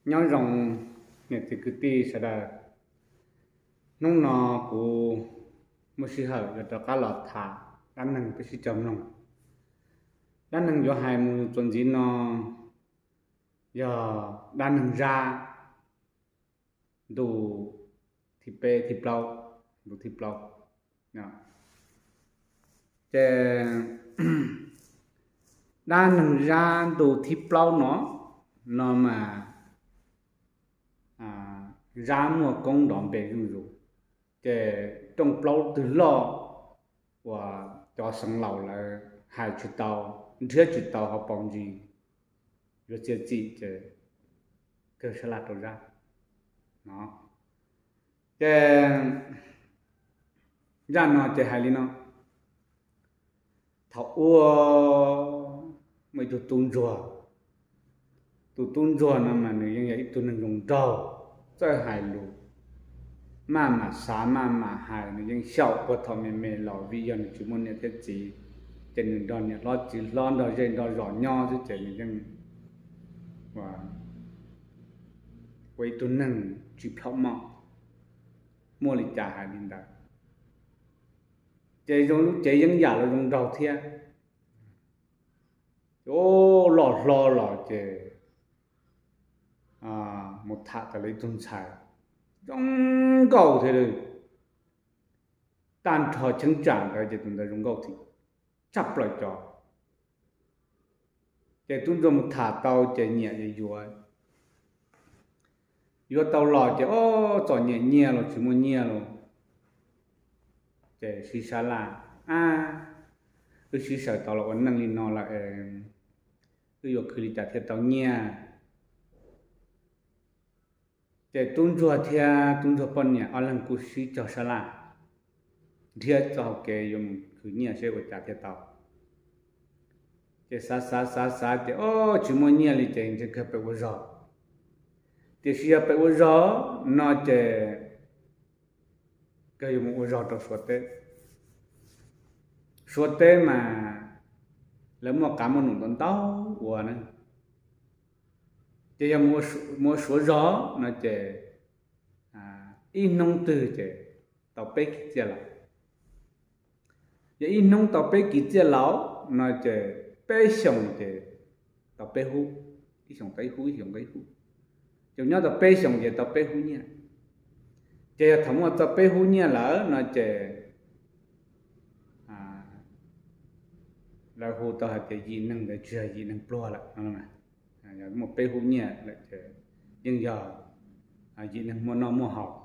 Nyob zoo niam txiv kwv tij sawv daws, hnub no kuv muaj sij hawm yuav rov qab los tham dab neeg peb sib cog mloog. Dab neeg yuav hais mus txuas ntxiv no yog dab neeg Zab ntu thib peb thib plaub, ntu thib plaub. Ces dab neeg Zab ntu thib plaub no, no mas Zab muaj koob nrov npe zuj zus, ces rooj plaub twg loj uas cov xeev laus lawv hais tsis tau, nrhiav tsis tau hauv paus ntsis, yuav txiav txim ces kawg sab laj rau Zab no. Ces zaj no ces hais li no: thaum ub muaj ib tug tub ntsuag, tus tub ntsuag no mas nws yeej yog ib tug neeg zoo nraug, txawj hais lus, maj mam xav maj mam hais, nws yeej xyaum puag thaum me me los vim yog nws tsis muaj niam thiab txiv, ces nws nrog niam hlob txiv hlob nrog zej nrog zos nyob xwb ces nws yeej ua ib tug neeg tsis plhaub mom, muaj li cas hais li ntawd. Ces zoo lub cev yeeb yam los zoo nraug thiab. Ces loj hlob los ces mus tham tau lawv ib tug ntxhais zoo nkauj thiab, tag nrho cheeb tsam ntawd ces tus ntawd zoo nkauj thiab tshaj plaws cov. Ces tub ntsuag mus tham tau ces nyiam yuav, yuav tau los ces ob txom nyem nyiaj los tsis muaj nyiaj los, ces sib sab laj, ab, wb sib sawv tau los ua neej li no lawm es wb yuav khwv li cas thiaj tau nyiaj. Ces tub ntsuag thiab tub ntsuag poj niam ob leeg kuj sib cog sab laj nrhiav txoj hau kev yuav mus khwv nyiaj seb ua cas thiaj tau. Ces xav xav xav xav ces ob tsis muaj nyiaj li ces ntshe kawg pem ua zog. Tiam sis yog pem ua zog no ces kawg yuav mus ua zog rau Suav teb. Suav teb mas lawv muaj qav muaj num ntau ntau ua na. Ces yog mus ua Suav zog no ces ib hnub twg ces tau peb kiv txiaj laus. Yog ib hnub tau peb kiv txiaj laus no ces peb xyoos ces tau peb hub, ib xyoos tau ib hub, ib xyoos tau ib hub. Ces nyob tau peb xyoos ces tau peb hub nyiaj. Ces yog thaum muaj txog peb hub nyiaj lawm no ces lawv hu tau hais tias yim neeg ntawd tsis yog yim neeg pluag lawm no. Yog muaj peb hub nyiaj lawm ces yeej yog yim neeg muaj noj muaj haus.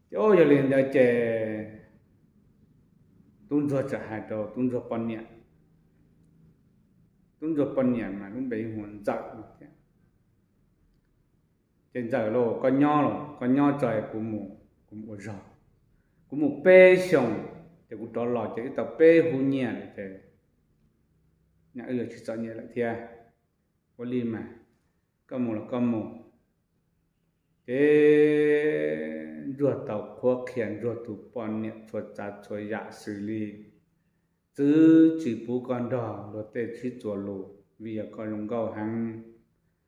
Ces yog li ntawd ces tub ntsuag txawm hais rau tub ntsuag poj niam, tub ntsuag poj niam mas lub npe hu ua Ntxawm thiab. Ces Ntxawm lauj, koj nyob los koj nyob tso, kuv mus, kuv mus ua zog, kuv mus peb xyoos ces kuv rov los ces wb tau peb hub nyiaj lawm ces nyaj wb yuav tsis txom nyem lawm thiab. Ua li mas koj mus los koj mus. Ces ntsuag tau qhuab qhia ntsuag tus poj niam txhua tsav txhua yam xws li txwv tsis pub koj nrog luag tej sib txuas lus vim yog koj zoo nkauj heev.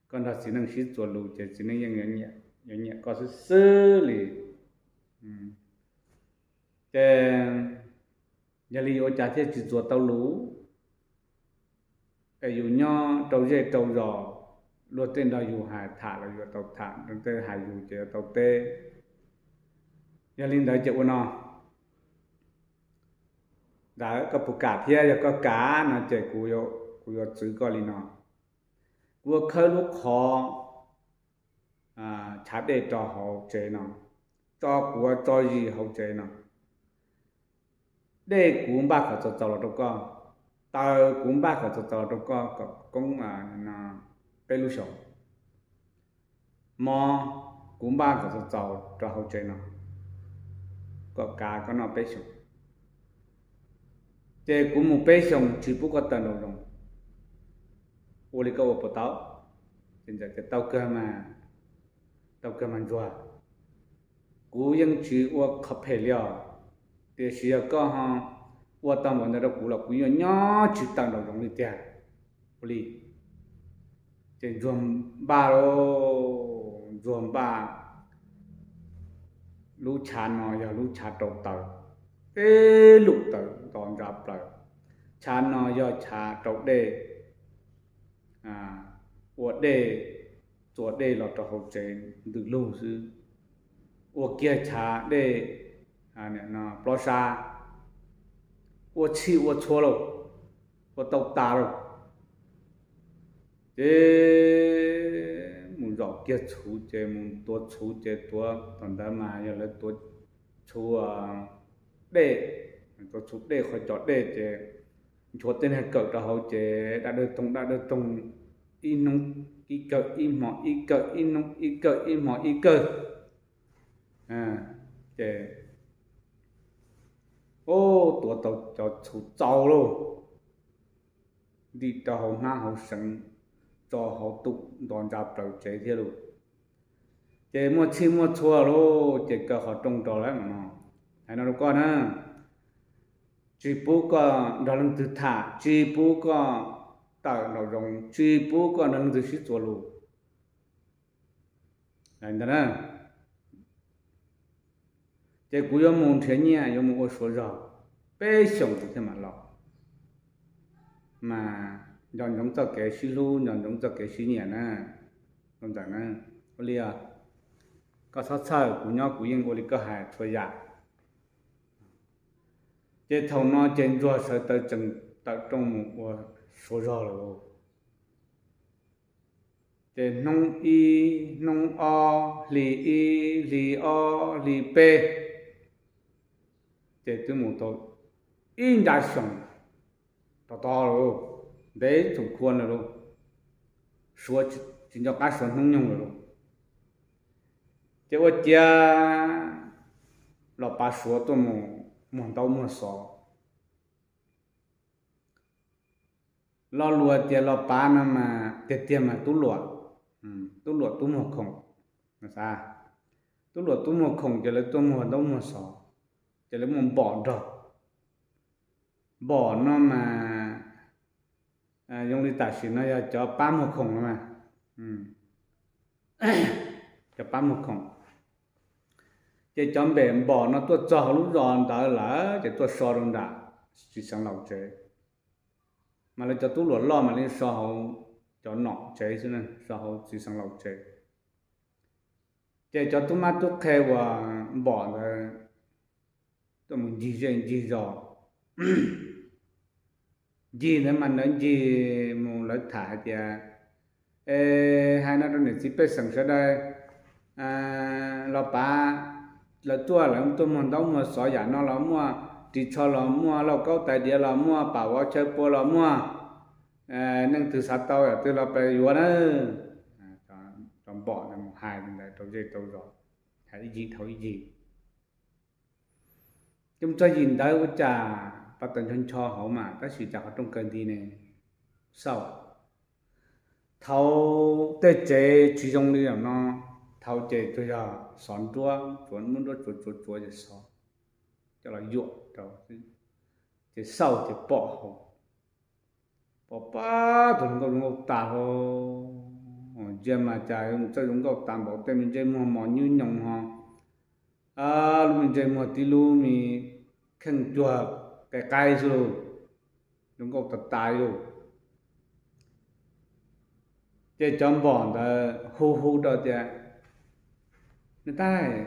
Koj nrog txiv neej sib txuas lus ces txiv neej yeej yuav nyiam koj xwb xwb li. Ces yog li yuav ua cas thiaj tsis txuas tau lus? Es yus nyob rau zej rau zos, luag tej nrog yus hais tham los yuav tau tham, luag tej hais yus ces yuav tau teb. Yog li ntawd ces ua no ntawd, koj puas kam thiab? Yog koj kam no ces kuv yuav txwv koj li no. Kuv yuav khawb lub qhov chav dej rau hauv tsev no, tso quav tso zis hauv tsev no. Dej kuv npaj kom txaus txaus los rau koj, taws kuv npaj kom txaus txaus los rau koj kom koob peb lub xyoos. Mov kuv npaj kom txaus txaus rau hauv tsev no kom kav koj noj peb xyoos. Ces kuv mus peb xyoos tsis pub koj tawm nraum zoov, ua li koj ua puas tau? Ces Ntxawm tias tau kawg mas, tau kawg mas ntsuag, kuv yeej tsis ua qhov phem li os, tiam sis yog koj ho ua tau npaum ntawd rau kuv los kuv yuav nyob tsis tawm nraum zoov li tiag. Ua li Ces ntsuag npaj lauj, ntsuag npaj, lub chav no yog lub chav rau taws, ib lub taws nto ntsa plaws. Chav no yog chav rau dej, ua dej, txua dej los rau hauv tsev ntws lug xwb. Ua kiag chav dej plob sab, ua txhij ua txhua lauj, ua tau tas lauj. Ces mus zom kiag txhuv ces mus tuav txhuv ces tuav tom ntawd mas yog lawv tuav txhuv dej, tuav txhuv dej qhov cov dej ces nchuav tej niag kawm rau hauv ces daj dawg toog daj dawg toog, ib hnub ib kawm, ib hmo ib kawm, ib hnub ib kawm, ib hmo ib kawm. Ces tuav tau cov txhuv txaus lauj, ntim rau hauv hnab hauv seev, tso hauv tum nto ntsa plaws tsev thiab lauj. Ces muaj txhij muaj txhua lauj, ces kaw qhov rooj rau lawm no. Hais no rau koj na, tsis pub koj nrog leej twg tham, tsis pub koj tawm nraum zoov, tsis pub koj nrog leej twg sib txuas lus. Ntawd na, ces kuv yuav mus nrhiav nyiaj yuav mus ua suav zog peb xyoos kuv thiaj mam los, mas nco ntsoov txoj kev sib hlub, nco ntsoov txoj kev sib nyiam na. Ntxawm na, ua li, koj txhob txhawj, kuv nyob kuv yeej ua li koj hais txhua yam. Ces thaum no ces ntsuag sawv taw tseem tawm rooj mus ua suav zog lawm lauj. Ces hnub ib, hnub ob, hli ib, hli ob, hli peb, ces twb mus tau ib nra xyoo, tos tos lawm, ntev txoom khua lawm lauj, suav tsis nco qab suav hnub nyoog lawm lauj. Ces ua ciav los pav suav tuaj mus muag ntaub muag xov. Lo lus tias los pav no mas tiag tiag mas tub luam, tub luam tub muag khoom. Tub luam tub muag khoom ces lawv tuaj muag ntaub muag xov, ces lawv muaj npom nrog. Npom no mas zoo li tam sim no yog cov pab muag khoom no mas, cov pab muag khoom. Ces cov npem npom no tuaj txog hauv lub zos ntawd lawm ces tuaj so rau nram txiv xeev laus tsev, mas lawv cov tub luam loj mam li so hauv cov nom tsev xwb, so hauv txiv xeev laus tsev. Ces cov tub mab tub qhe uas npom ntawd tuaj mus ncig zej ncig zos, ncig ntawd mas ntawd ncig mus lawv tham hais tias, es hais no rau niam txiv pej xeem sawv daws, los pav, lawv tuaj lawv tuaj muag ntaub muag xov yam no los muaj, ris tsho los muaj, lauj kaub tais diav los muaj, pam vov chaw pua los muaj, nej leej twg xav tau yam twg los pab yuav na. Cov npom ntawd mus hais li ntawd rau zej rau zos, hais ib yim dhau ib yim. Ces mus txog yim ntawd ua cas pab tawm ncho ncho hauv mas tab sis cas qhov rooj kaw nti ne, xauj. Thaud tej tsev tsis zoo li no, thaud ces tsuas yog xov nruab, tsuav muab nruab tsuav tsuav tsuav ces xov coj los yuam rau, ces xauj ces pom hauv, pom pab tus hluas nkauj zoo nkauj tas hlo. Ntsia mas cas txawj zoo nkauj tas npaum, tej me ntsej muag mos nyuj nyoos ho, lub me ntsej muag tib lub me kheej cuag qe qaib xwb lauj, zoo nkauj tas tas lauj. Ces cov npom ntawd hu hu rau tias, niam tais,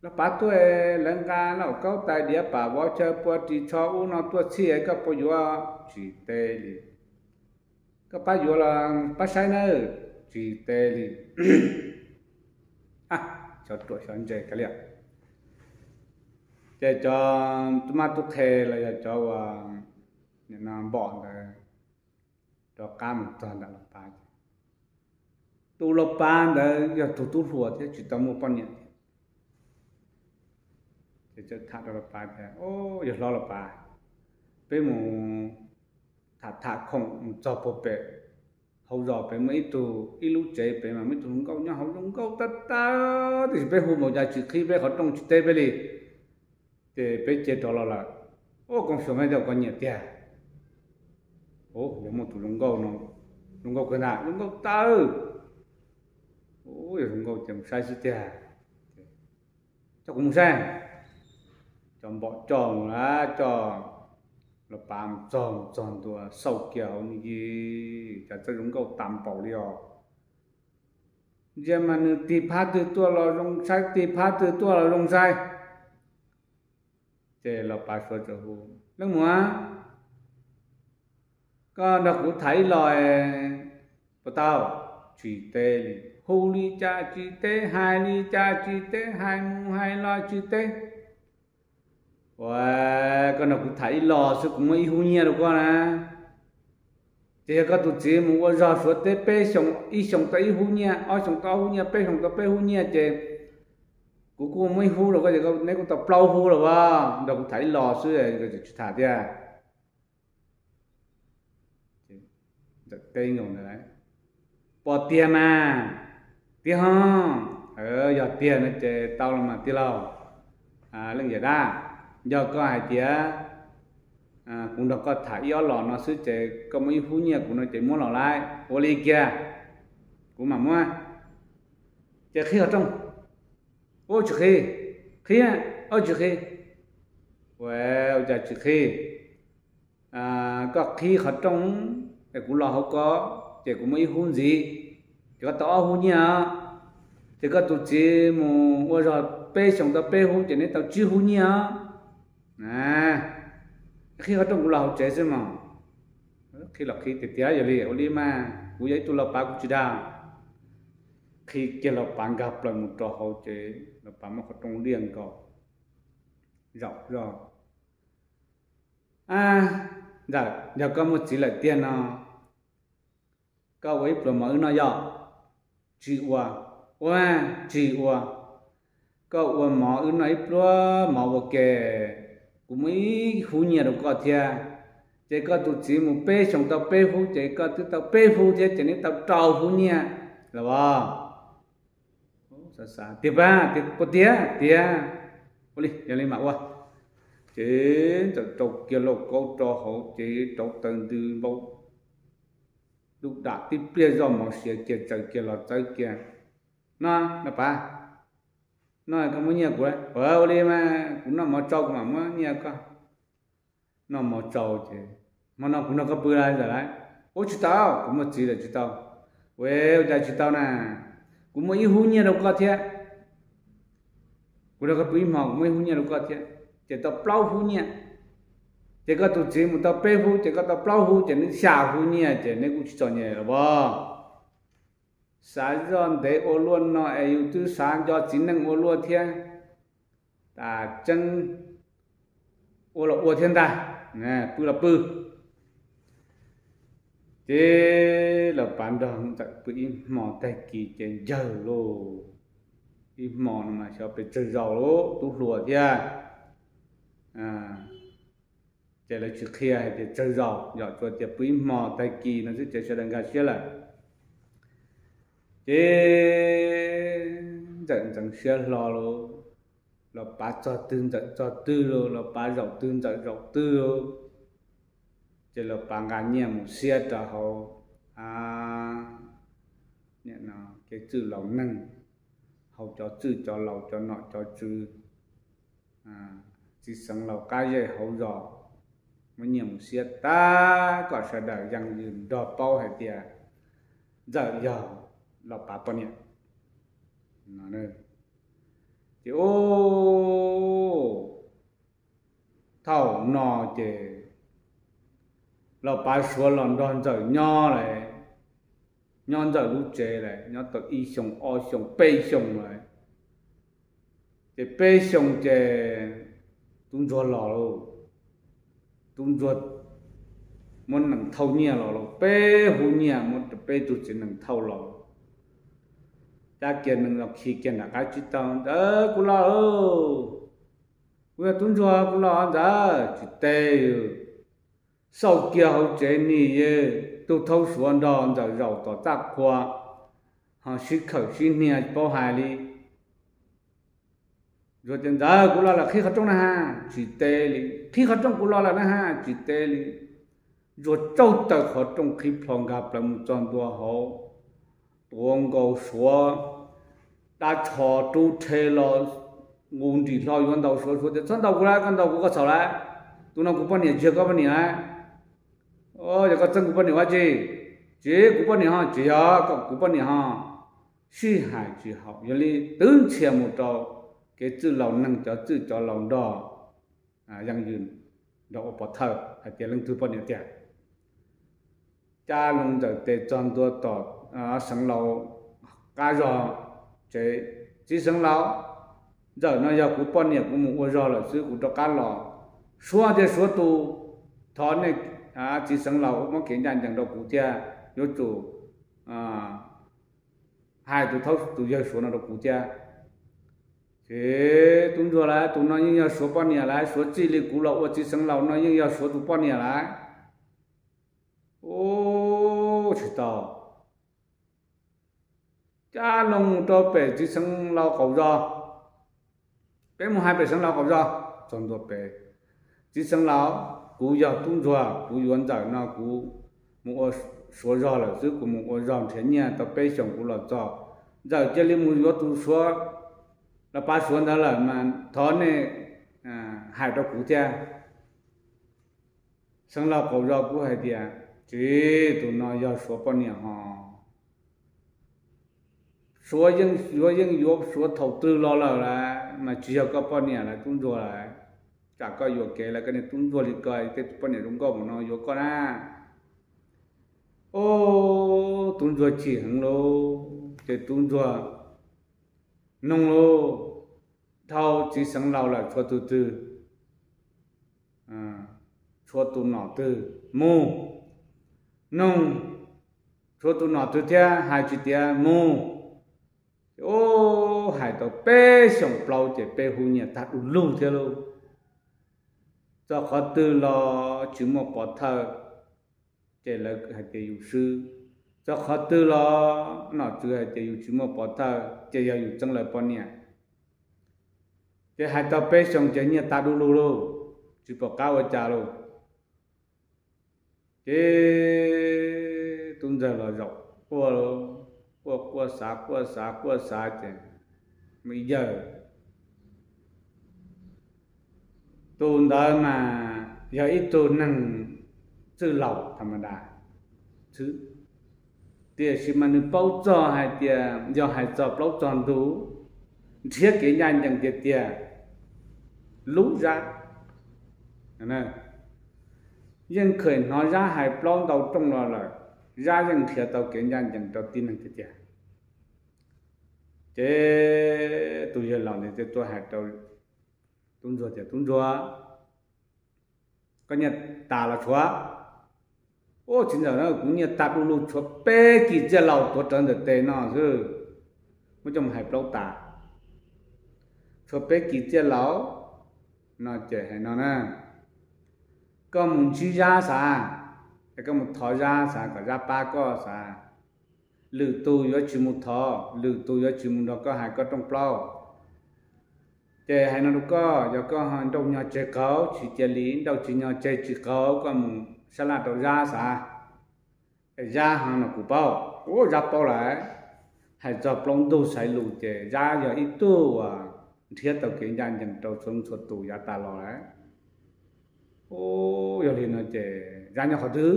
los pav tuaj, lawv nqa lauj kaub tais diav pam vov chaw pua ris tsho ub no tuaj txhij, koj puas yuav? Tsis teb li. Koj pab yuav los pab saib nawb. Tsis teb li. Xyov ruam xyov ntse kiag li. Ces cov tub mab tub qhe los yog cov uas npom ntawd rov qab mus txog ntawm los pav ces tus los pav ntawd yog tus tub hluas thiab tsis tau muaj poj niam thiab. Ces tham rau los pav tias, yog hlob los pav, peb mus tham tham khoom mus txog puag pem hauv zos pem muaj ib tug, ib lub tsev pem mas muaj ib tug hluas nkauj nyob hauv zoo nkauj tag tag, tiam sis peb hu npaum cas tsis qhib peb qhov rooj tsis teb peb li. Ces peb cia rov los lawm. Ua koob xyuas me ntawd koj nyiam tiag. Yog muaj tus zoo nkauj no Zoo nkauj kawg ntag, zoo nkauj tas. Yog zoo nkauj ces mus saib xwb tiag. Coj kuv mus saib. Cov npom coj mus lawm, coj los pav mus txog, mus txog ntua xauj kiag hauv nws, cas txawj zoo nkauj tas npaum li os. Ntsia mas nws tig phab twg tuaj los zoo saib, tig phab twg tuaj los zoo saib. Ces los pav suav txawm hu, Leej muam, koj nrog kuv tham ib los. Puas tau? Tsis teb li, hu li cas tsis teb, hais li cas tsis teb, hais mus hais los tsis teb. Ua, koj nrog kuv tham ib los xwb kuv muab ib hub nyiaj rau koj na. Ces yog koj tus txiv mus ua zog Suav teb peb xyoos, ib xyoos tau ib hub nyiaj, ob xyoos tau ob hub nyiaj, peb xyoos tau peb hub nyiaj ces kuv kuj muab ib hub rau koj ces neb kuj tau plaub hub lawm as. Nrog kuv tham ib los xwb, tsis tham thiab. Ntxawm teb nkaus ntawd, Puas tiag mas? Tiag ho. Yog tiag no ces tau los mas tij laug. Leej yawm dab, yog koj hais tias kuv nrog koj tham ib ob los no xwb ces koj muab ib hub nyiaj kuv no ces muab los lauj. Ua li kiag, kuv mam muab. Ces qhib qhov rooj. Ub, tsis qhib. Qhib, ub, tsis qhib. Ua, ua cas tsis qhib? Koj qhib qhov rooj es kuv los hauv ko, ces kuv muab ib hub ntxiv, ces koj tau ob hub nyiaj os. Ces koj tus txiv mus ua zog peb xyoos tau peb hub ces neb tau tsib hub nyiaj os. Qhib qhov rooj kuv los hauv tsev xwb mas. Qhib los qhib tiag tiag, yog li ua li mas kuv yog ib tug los pav kuv tsis dag. Qhib kiag los pav nkag plaws mus rau hauv tsev, los pav muab qhov rooj liaj nkaus, zaum zog. Ntxawm, yog koj muaj txiv lawm tiag no, koj ua ib pluas mov wb noj yom? Tsis ua. Ua, tsis ua. Koj ua mov wb noj ib pluas mov ua ke, kuv muab ib hub nyiaj rau koj thiab. Ces koj tus txiv mus peb xyoos tau peb hub ces koj twb tau peb hub thiab ces neb tau rau hub nyiaj los as. Tiag pab, tiag puas tiag? Tiag. Ua li, yog li mas ua. Ces Ntxawm rau kiag lauj kaub rau hauv ces rauv taws ntws npau, dub dam tib pliag zoj mov siav kiag tsaws kiag los txawb kiag. No, no pav, no koj muab nyiaj kuv. Ua li mas kuv noj mov tsau kuv mam muab nyiaj koj. Noj mov tsau ces hmo no kuv nrog koj pw lawm Ntxawm lauj. Ua tsis tau, kuv muaj txiv lawm tsis tau. Ua, ua cas tsis tau na? Kuv muab ib hub nyiaj rau koj thiab. Kuv nrog koj pw ib hmo kuv muab ib hub nyiaj rau koj thiab, ces tau plaub hub nyiaj. Ces koj tus txiv mus tau peb hub ces koj tau plaub hub ces neb xya hub nyiaj ces neb kuj tsis txom nyem los as. Xav zoj ntev ua luaj no es yus twb xav nco txiv neej ua luaj thiab. Tas tseeb, ua los ua thiab ntag, pw los pw. Ces los pav nrog Ntxawm pw ib hmo tag kis ces ncaws lauj. Ib hmo no mas xyov pes tsawg zaus lauj, tub hluas thiab. Ces lawv tsis qhia hais tias tsawg zaus, yog tsuas tias pw ib hmo tag kis no xwb ces sawv daws nkag siab lawm. Ces Ntxawm ntxeev siab hlo lauj, los pav txog twg Ntxawm txog twg lauj, los pav zaum twg Ntxawm zaum twg lauj. Ces los pav nqa nyiaj mus xiab rau hauv kev txwj laus neeg, hauv cov txwj cov laus cov nom cov tswv, txiv xeev laus qab zej hauv zos, muab nyiaj mus xiab tag kom sawv daws yeej nrog paub hais tias Ntxawm yog los pav poj niam. Ces ub, thaum no ces los pav suav los nrog Ntxawm nyob lawm, nyob Ntxawm lub tsev lawm, nyob tau ib xyoos ob xyoos peb xyoos lawm. Ces peb xyoos ces tub ntsuag los lauj, tub ntsuag muab nees thauj nyiaj los lauj, peb hub nyiaj muab peb tug txiv nees thauj los. Cab kiag nees los khi kiag nram qab, Tsis tau Ntxawm, kuv los lauj. Kuv yog tub ntsuag kuv los Ntxawm. Tsis teb, xauj kiag hauv tsev nim yog tug thaub suav nrog Ntxawm zaum tom txaj qhua, ho sib khawm sib hnia paub hais li. Ntsuag tias, Ntxawm, kuv los lawm, qhib qhov rooj na ha. Tsis teb li. Qhib qhov rooj, kuv los lawm na ha. Tsis teb li. ntsuag tsaug tawm qhov rooj qhib plho nkag plaws mus txog ntua hauv, tuav nkaus suav dab tsho rub rhe los, nqus nrim hlo yuav ntaus suav. Suav tias, Txhob ntaus kuv lawm, koj ntaus kuv koj txhaum lawm. Tus no kuv poj niam, tsis yog koj poj niam lawm. Yog koj txeeb kuv poj niam lawm. Tsis, kuv poj niam ho, tsis yog, kuv poj niam ho. Tsis yog, kuv poj niam ho. Sib hais tsis haum, yog li twb ntxhias mus rau kev txwj laus neeg, cov txwj cov laus nrog yeej yws nrog ua pov thawj hais tias leej twg poj niam tiag. Cab loo Ntxawm tes txog ntua tom Seev Laus qab zog tsev. Txiv Seev Laus, Ntxawm no yog kuv poj niam, kuv mus ua zog lawm xwb, kuv rov qab los. Suav tias, Suav tus, thov nej, Txiv Seev Laus muab kev ncaj ncees rau kuv thiab, yuav tsum hais tus thaub tus yawg Suav no rau kuv thiab. Ces tub ntsuag lawm, Tus no yeej yog Suav poj niam lawm, Suav txij li kuv los ua Txiv Seev Laus no yeej yog Suav tus poj niam lawm. Ub, tsis tau. Cab loo rau pem Txiv Seev Laus qaum zos. Peb mus hais pem Seev Laus qaum zos. Txog ntua pem, Txiv Seev Laus, kuv yog tub ntsuag, kuv yuav Ntxawm no kuv mus ua Suav zog lawm xwb, kuv mus ua zog nrhiav nyiaj tau peb xyoos kuv los txog. Ntxawm cia li mus yuav tus Suav los pab Suav ntawd lawm mas thov nej hais rau kuv thiab. Seev Laus qaum zos kuj hais tias, Tsis, tus no yog Suav poj niam ho. Suav yeej yuav, yeej yuav Suav thaum twg los lawm lawm mas tsis yog koj poj niam lawm tub ntsuag lawm. Tsam koj yuam kev lawm, koj niag tub ntsuag li ko, tej tus poj niam zoo nkauj mus no yuav koj na. Ub, tub ntsuag chim heev lauj, ces tub ntsuag noog lauj, Dhau Txiv Seev Laus lawm tshuav tus twg? Tshuav tus nom twg? Mus. Noog, Tshuav tus nom twg thiab? Hais tsis tiav, mus. Ces ub, hais tau peb xyoos plaub ces peb hub nyiaj tag du lug thiab lauj. Txog qhov twg los tsis muaj pov thawj, ces lawv hais tias yus swb. Txog qhov twg los nom tswv hais tias yus tsis muaj pov thawj, ces yog yus txeeb lawv poj niam. Ces hais tau peb xyoos ces nyiaj tag du lug lauj, tsis pom qab ua cas lauj. Ces tub ntxawg los zaum quaj, quaj quaj xav quaj xav quaj xav ces mus yawg, tus ntawd mas yog ib tug neeg txwj laus tham ma das xwb, tiam sis mas nws paub txog hais tias yog hais txog plaub txog ntug, nrhiav kev ncaj ncees tiag tiag, lub Zab yeej kheem hnov Zab hais plaub ntau rooj los lawm, Zab yeej nrhiav tau kev ncaj ncees rau tib neeg tiag tiag. Ces tus yawg laus ntawd thiaj tuaj hais rau tub ntsuag tias, Tub ntsuag, koj nyiaj tas los tshuav? Ub, txiv ntxawm na, kuv nyiaj tag du lug, tshuav peb kis txiaj laus tuav rawv ntawm tes no xwb, muab coj mus hais plaub tas. Tshuav peb kis txiaj laus no ces hais no na, koj mus ntsib Zab xav, es koj mus thov Zab xav kom Zab pab koj xav. Lwm tus yuav tsis mus thov, lwm tus yuav tsis mus nrog koj hais koj rooj plaub. Ces hais no rau koj, yog koj nrauj nyog tseg qaug, tsis cia li nrauj tsis nyog tseg tsis qaug, koj mus sab laj rau Zab xav, es Zab ho no kuv paub. Ub, Zab paub lawm. Hais txog plaub ntug xaiv lus ces Zab yog ib tug uas nrhiav tau kev ncaj ncees rau txhua txhua tus yav tas los lawm. Ub, yog li no ces Zab nyob qhov twg?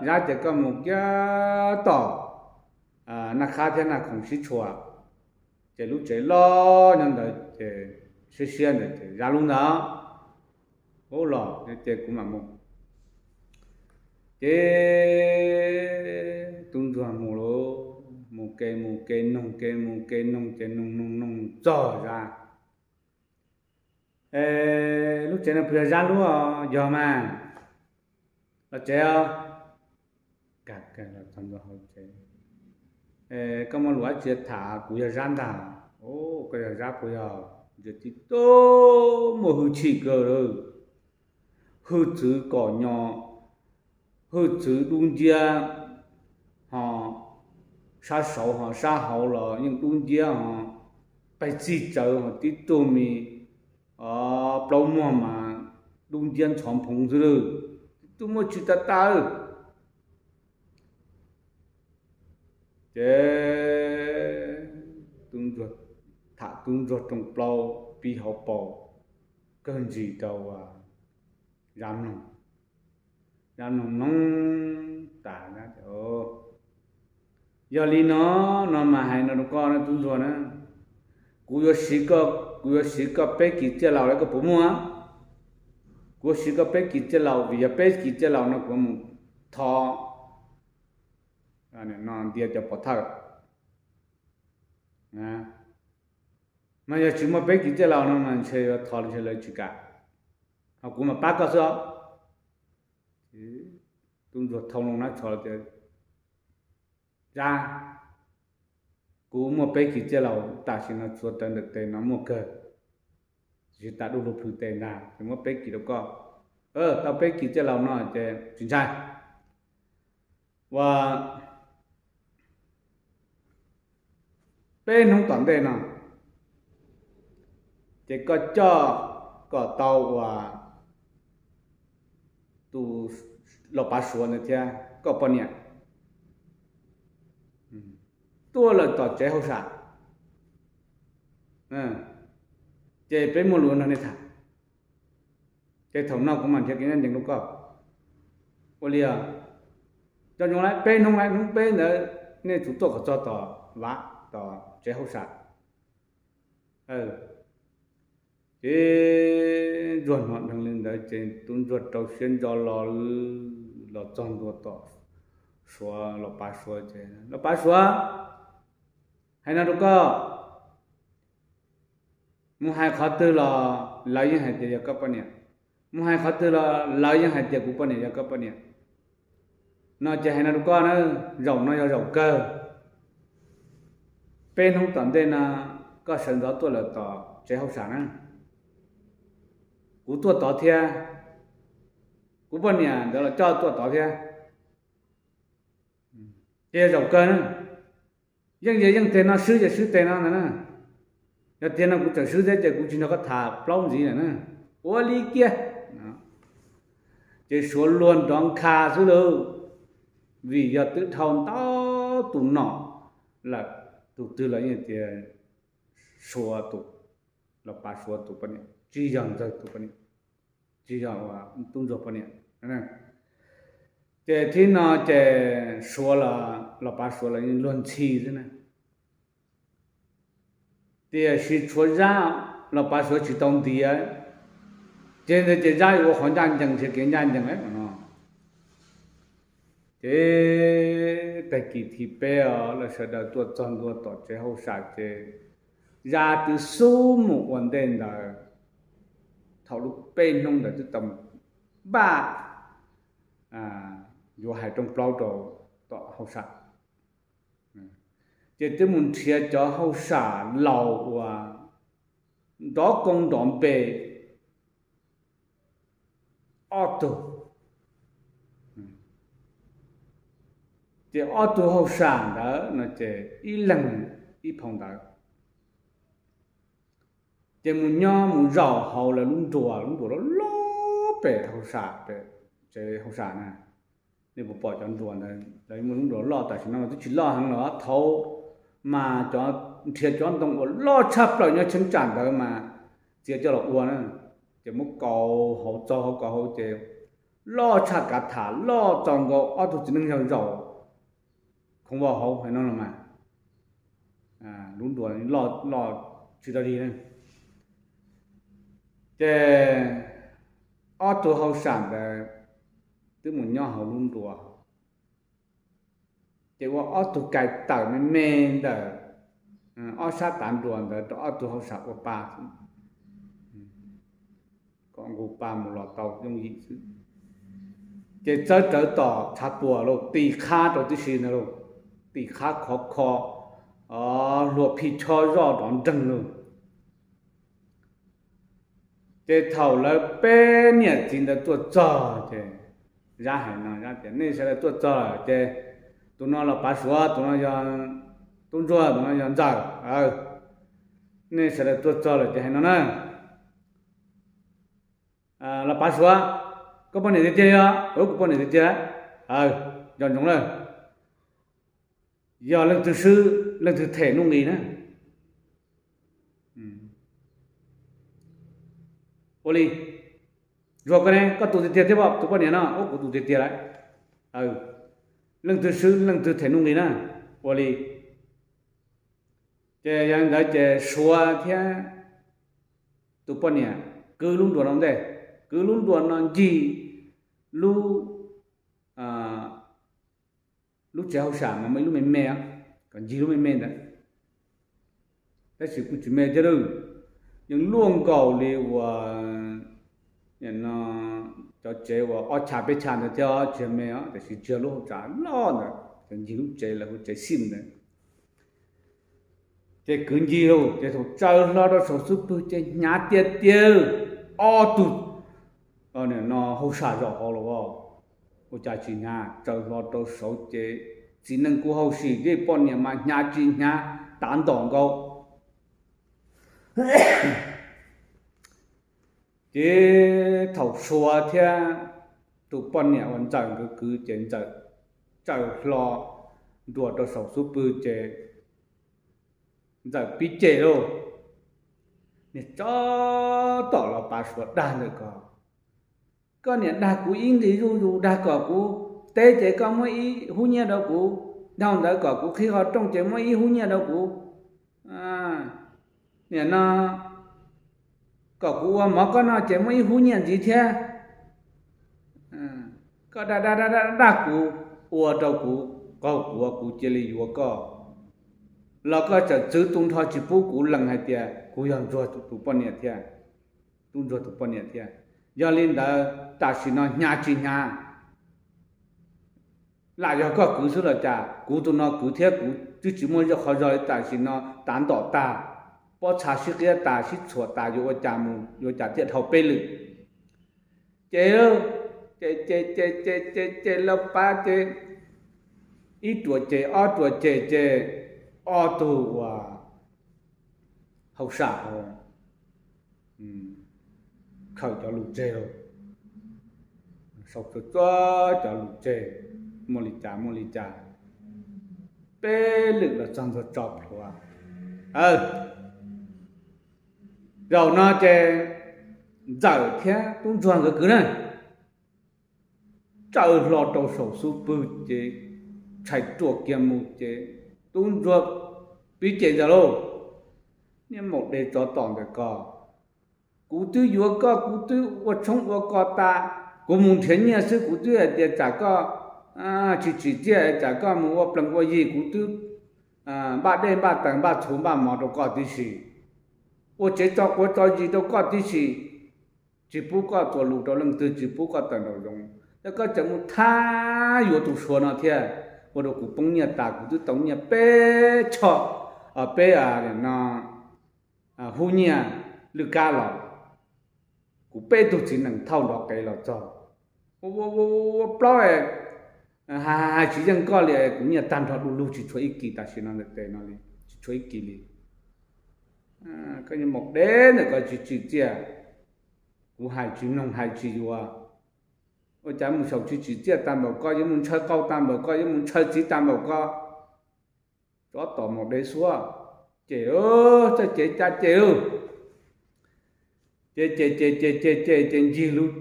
Zab ces koj mus kiag tom Naj Khab thiab Naj Khoom sib tshuam, ces lub tsev loj nyob ntawd ces siab siab ntawd ces Zab lub ntawd. Ub, los ces kuv mam mus. Ces tub ntsuag mus lauj, mus ke mus ke noog ke mus ke noog ces noog noog noog txog Zab. Es lub tsev no puas yog Zab lub? Yog mas, los tsev os. Koj muaj lus dab tsi tham, kuv yog Zab ntag. Koj yog Zab puas yog? Ntsia tib tug muaj hwj chim kawg lawm, hwj txwv kom nyo, hwj txwv dub nciab, ho sab saud ho sab hauv los yeej dub nciab ho, pes txig tsawv ho tib tug me plaub muag mas dub nciab ntxhov nphoo xwb lawm. Tub muaj tsis tau tawv. Ces tub ntsuag, tham tub ntsuag rooj plaub pib hauv paus kawg ntsis rau Zab mloog. Zab mloog mloog tas, yog li no, no mas hais no rau koj na tub ntsuag na, kuv yuav siv koj, kuv yuav siv koj peb kis txiaj laus, koj puas muaj? Kuv yuav siv koj peb kis txiaj laus, vim yog peb kis txiaj laus no kuv mus thov ntiav cov pov thawj. Mas yog tsis muaj peb kis txiaj laus no mas ntshe yuav thov ntshe lawv tsis kam, ho kuv mam pab koj xwb os. Tub ntsuag thoo loo nab tsho tias, Zab, kuv muaj peb kis txiaj laus, tam sim no txhua rawv ntawm tes no muaj kawg, tiam sis tas dub lug plhws tes ntag, ces muab peb kis rau koj. Tau peb kis txiaj laus no ces tsis ntshai, ua peb hnub tom ntej no ces koj coj kom tau uas tus Los Pav Suav ntawd thiab koj poj niam tuaj lawm tom tsev hauj sam, ces peb muaj lus nrog nej tham. Ces thaum no kuv mam nrhiav kev ncaj ncees rau koj. Ua li, cov zoo lawm peb hnub, hnub peb ntawd nej tsum tuaj kom txog tom vav, tom tsev hauj sam. Ces ntsuag hnov dheev li ntawd ces tub ntsuag rau siab ntso los, los txog ntua tom Suav, Los Pav Suav ces, Los Pav Suav, hais no rau koj, mus hais qhov twg los lawv yeej hais tias yog koj poj niam, mus hais qhov twg los lawv yeej hais tias kuv poj niam yog koj poj niam. No ces hais no rau koj na, zaum no yog zaum kawg. Peb hnub tom ntej no koj sawv ntxov tuaj lawm tom tsev hauj sam na, kuv tuaj tod thiab, kuv poj niam ntawd los coj tuaj tod thiab. Ces yog zaum kawg na, yeej yog yeej teg no, swb yog swb teg no ntag na. Yog tiag no kuv tseem swb thiab ces kuv tsis nrog koj tham plaub ntxiv lawm na. Ua li kiag, ces Suav luag nrov nkha xwb lauj, vim yog twb dhau ntau tus nom lawm, tus twg los yeej tias Suav tus, Los Pav Suav tus poj niam, tsis yog Ntxawg tus poj niam, tsis yog tub ntsuag poj niam. Ces thib no ces Suav los, Los Pav Suav los yeej luag ntxhi xwb na. Tiam sis tshuav Zab, Los Pav Suav tsis tau ntiav, ces ntawd ces Zab yuav ua qhov ncaj ncees, nrhiav kev ncaj ncees no. Ces tag kis thib peb os, lawv sawv daws tuaj txog ntua tom tsev hauj sam ces Zab twb xub mus ua ntej ntawd. Thaum lub peb hnub ntawd twb tau npaj yuav hais rooj plaub rau tom hauj sam, ces twb mus nrhiav cov hauj sam laus uas nrov koob nrov npe ob tug. Ces ob tug hauj sam ntawd no ces ib leeg ib phau ntawv. Ces mus nyob mus zaum hauv lawv lub nruas, lub nruas loj loj pem hauj sam, pem tsev hauj sam na. Nej puas pom cov nruas ntawd, lawv muaj lub nruas loj, tam sim no twb tsis loj heev lawm, thaum ub mas cov, nrhiav cov ntoo uas loj tshaj plaws nyob cheeb tsam ntawd mas txiav coj los ua na, ces muab kaus hauv, txaug hauv kaus hauv ces loj tshaj kav tham, loj txaus nkaus ob tug txiv neej yawg zaum khoov vau hauv hais no los mas. Lub nruas loj tsis tau li na. Ces ob tug hauj sam ntawd twb mus nyob hauv lub nruas, ces ua ob tug kais tawm me me ntawm ob sab tav nruas ntawd rau ob tug hauj sam ua pa, kom nqus pa mus los tau yooj yim xwb. Ces txawb rawv tom tshav puam lauj, tis qhab rau tib si ntag lauj, tis qhab khov kho, hluas phij chob zoj rov nreeg lauj. Ces thaum lawv peb niam txiv ntawd tuaj txog ces Zab hais no, Zab tias, nej sawv daws tuaj txog lawm ces tus no Los Pav Suav, tus no yog Tub Ntsuag, tus no yog Ntxawm. Nej sawv daws tuaj txog lawm ces hais no na, Los Pav Suav, Koj poj niam tiag tiag os? Kuv poj niam tiag tiag. Nco ntsoov lawm, yog leej twg swb leej twg them nuj nqis na. Ua li, Zuag, koj ne, koj tus tiag tiag thiab, tus poj niam no? Ub, kuv tus tiag tiag lawm. Leej twg swb leej twg them nuj nqis na. Ua li, ces yog li ntawd ces Suav thiab tus poj niam kwv lub nruas no ntej, kwv lub nruas no ncig lub, lub tsev hauj sam mas muaj ib lub me me, kom ncig lub me me ntawd. Tab sis kuj tsis me thiab lawm, yeej luaj nkaus li uas cov tsev uas ob chav peb chav ntawd thiab, tsis me os, tiam sis tsis yog lub hauj sam loj ntawd, ces ncig lub tsev lawv hu tsev xim ntawd. Ces kwv ncig lauj, ces thaum tsaws hlo rau saum xub pwg ces hnyav tiag tiag, ob tug hauj sam zaum hauv los, ua cas tsis hnyav, tsaws hlo rau saud ces txiv neej kuj hauj sim, tej poj niam mas hnyav tsis hnyav, tav ntom nkaus. Ces thaum Suav thiab tus poj niam uas Ntxawm nkawd kwv ces Ntxawm tsaws hlo nruas rau saum xub pwg ces Ntxawm pib cem lauj, niag tsov tom los pav Suav dag ntawm ko, koj niam dag kuv ib nqis zuj zus, dag kom kuv teb ces koj muab ib hub nyiaj rau kuv, dhau ntawd kom kuv qhib qhov rooj ces muab ib hub nyiaj rau kuv, niam no kom kuv ua mov koj noj ces muab ib hub nyiaj ntxiv thiab. Koj dag dag dag dag kuv, ua rau kuv qaug quav, kuv cia li yuav koj, los koj txawm txwv tu nrho tsis pub kuv lees hais tias kuv yog Ntsuag tus poj niam thiab, Tub Ntsuag tus poj niam thiab. Yog li ntawd tam sim no hnyav tsis hnyav, lam yog koj kwv xwb los cas? Kuv tus no kwv thiab kuv twb tsis muaj qhov zog li, tam sim no tav ntom tag, pob txha sib qiab tas sib txhuam tas, yuav ua cas mus, yuav ua cas thiaj dhau peb lwm? Ces ces ces ces ces ces lawv pab ces ib ruam ces ob ruam ces ces ob tug uas hauj sam hauv khawm cov lus tseg, sau txhua txhua cov lus tseg, muaj li cas muaj li cas, peb lwm los txog ntua tso plhuav. Zaum no ces Ntxawm thiab Tub Ntsuag nkawd kwv na, tsaws hlo rau saum xub pwg ces tshais ruaj kiag mus ces Tub Ntsuag pib cem Ntxawm lauj, niag maum dev tsov tom ntawm ko, kuv twb yuav koj, kuv twb ua tshoob ua kos tas, kuv mus nrhiav nyiaj xwb kuv twb hais tias tsam koj tsis tsim txiaj, tsam koj mus ua plees ua yig, kuv twb npaj dej npaj taws npaj txhuv npaj mov rau koj tib si, ua tsev tso quav tso zis rau koj tib si, tsis pub koj txuas lus rau leej twg, tsis pub koj tawm nraum zoov, yog koj tseem mus thab yuav tus Suav no thiab, ua rau kuv poob nyiaj tas, kuv twb tau nyiaj peb choj, peb no hub nyiaj lwj kab los, kuv peb tug txiv nees thauj nrov qev los txog, ua plaub hais tsis yeej koj li, kuv nyiaj tag nrho du lug tsis tshuav ib kis tam sim no ntawm tes no li, tsis tshuav ib kis li. Koj niag maum dev ntawm ko tsis tsim txiaj, kuv hais tsis mloog hais tsis yuav, ua cas mus xyaum tsis tsim txiaj tag npaum ko, yuav mus ntshaw qau tag npaum ko, yuav mus ntshaw txiv tag npaum ko. Tsov tom maum dev xuab, ces txawj ces cas ces ces ces ces ces ces ces ncig lub,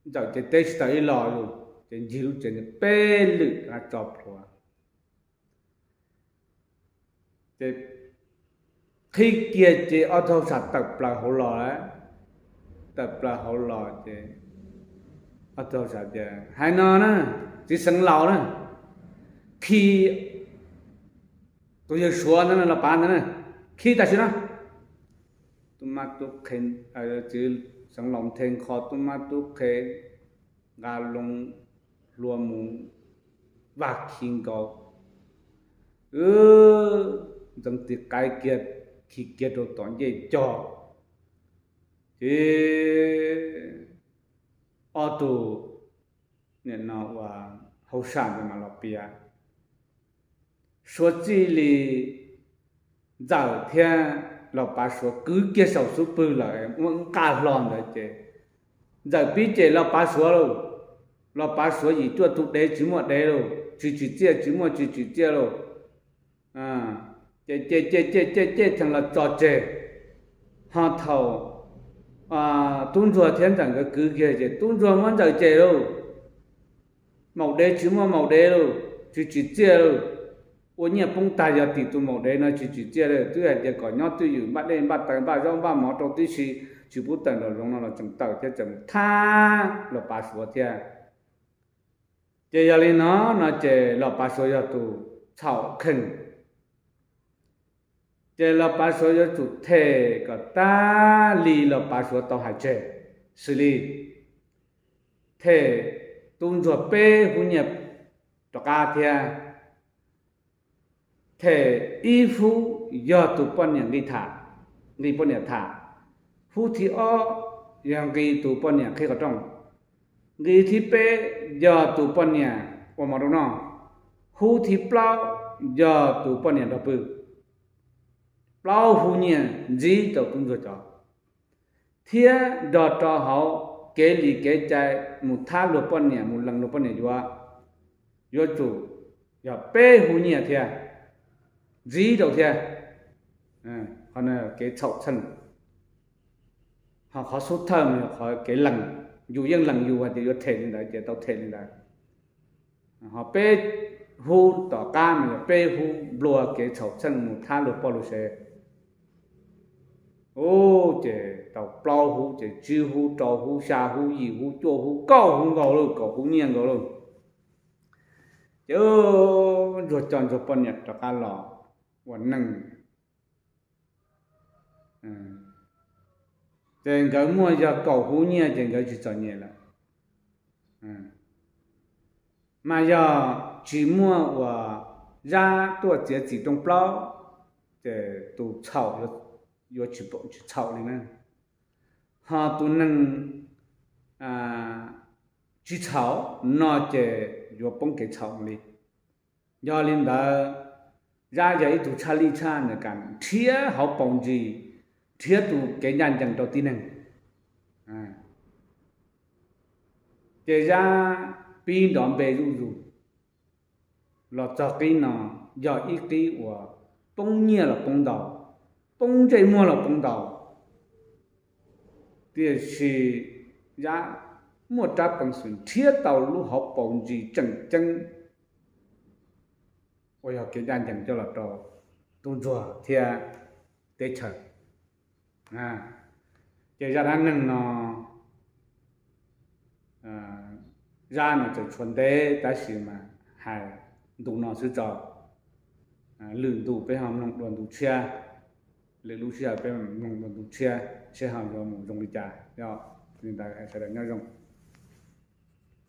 Ntxawm ces teb tsis tau ib los lus, ces ncig lub tsev peb lwm tso plhuav. Ces qhib kiag ces ob tug hauj sam tawm plaws hauv los lawm, tawm plaws hauv los ces ob tug hauj sam tias, hais no na, txiv xeev laus na, khi tus yawg Suav ntawd los pav ntawd na, khi tam sim no. Tub mab tub qhe, txiv xeev laus nthe nkho tub mab tub qhe, nqa loo hlua mus vaj khi nkaus, ntxeev tis qaib kiag, khi kiag rau tom ncej cog. Ces ob tug nim no ua hauj sam ntawd mas los piav, Suav txij li Ntxawm thiab los pav Suav kwv kiag saum xub pwg lawm, muab nqaj hlo ntawd ces Ntxawm pib cem Los Pav Suav lauj. Los Pav Suav yim cuaj tus dev tsis muaj dev lauj, tsis tsim txiaj tsis muaj tsis tsim txiaj lauj. Ces ces ces ces ces ces theem los tso tseg. Ho thaum tub ntsuag thiab Ntxawm nkawd kwv kiag ces tub ntsuag muab Ntxawm cem lauj. Maum dev tsis muaj maum dev lauj, tsis tsim txiaj lauj. Ua nyiaj poob tag yog tim tus maum dev no tsis tsim txiaj lauj, twb hais tias kom nyob twj ywm npaj dej npaj taws npaj zaub npaj mov rau tib si, tsis pub tawm nraum zoov no los tseem tawm thiab tseem thab Los Pav Suav thiab. Ces yog li no no ces Los Pav Suav yog tus txhaum kheej. Ces Los Pav Suav yuav tsum them kom tag li Los Pav Suav tau hais tseg, xws li them tub ntsuag peb hub nyiaj rov qab thiab them ib hub yog tus poj niam nqi tham, nqi poj niam tham, hub thib ob yog nqi tus poj niam qhib qhov rooj, nqi thib peb yog tus poj niam ua mov rau noj, hub thib plaub yog tus poj niam nrog pw. Plaub hub nyiaj ntxiv rau tub ntsuag cov, thiab nrog rau hauv kev li kev cai mus thab luag poj niam mus lees luag poj niam yuav, yuav tsum yog peb hub nyiaj thiab ntxiv rau thiab. Qhov no kev txhaum txheej. Ho qhov xub thawj mas yog qhov kev lees, yus yeej lees yus hais tias yuav them li ntawd ces tau them li ntawd. Ho peb hub tom qab mas yog peb hub nplua kev txhaum txheej mus thab luag poj luag sev. Ub, ces tau plaub hub ces tsib hub rau hub xya hub yim hub cuaj hub kaum hub nkaus lauj, kaum hub nyiaj nkaus lauj. Ces ntsuag coj ntsuag poj niam rov qab los ua neej. Ces nkawd muaj yog kaum hub nyiaj ces nkawd tsis txom nyem lawm. Mas yog tsis muaj uas Zab tuaj txiav txim rooj plaub, ces tus txhaum yuav tsis txhaum li na. Ho tus neeg tsis txhaum no ces yuav poob kev txhaum li. Yog li ntawd, Zab yog ib tug tshaj lij tshaj nws kam nrhiav hauv paus ntsis, nrhiav tus kev ncaj ncees rau tib neeg. Ces Zab pib nrov npe zuj zus los txog qib no, yog ib qib uas poob nyiaj los poob ntau, poob ntsej muag los poob ntau, tiam sis Zab muaj rab peev xwm nrhiav tau lub hauv paus ntsis tseem ceeb uas yog kev ncaj ncees coj los rau tub ntsuag thiab teb chaws. Ces zaj dab neeg no, zaj no tseem tshuav ntev tab sis mas hais ntu no xwb tso. Lwm ntu peb ho mloog dua ntu tshiab, lwm lub sij hawm peb mloog dua ntu tshiab seb ho yuav mus zoo li cas. Yog li ntawd sawv daws nyob zoo.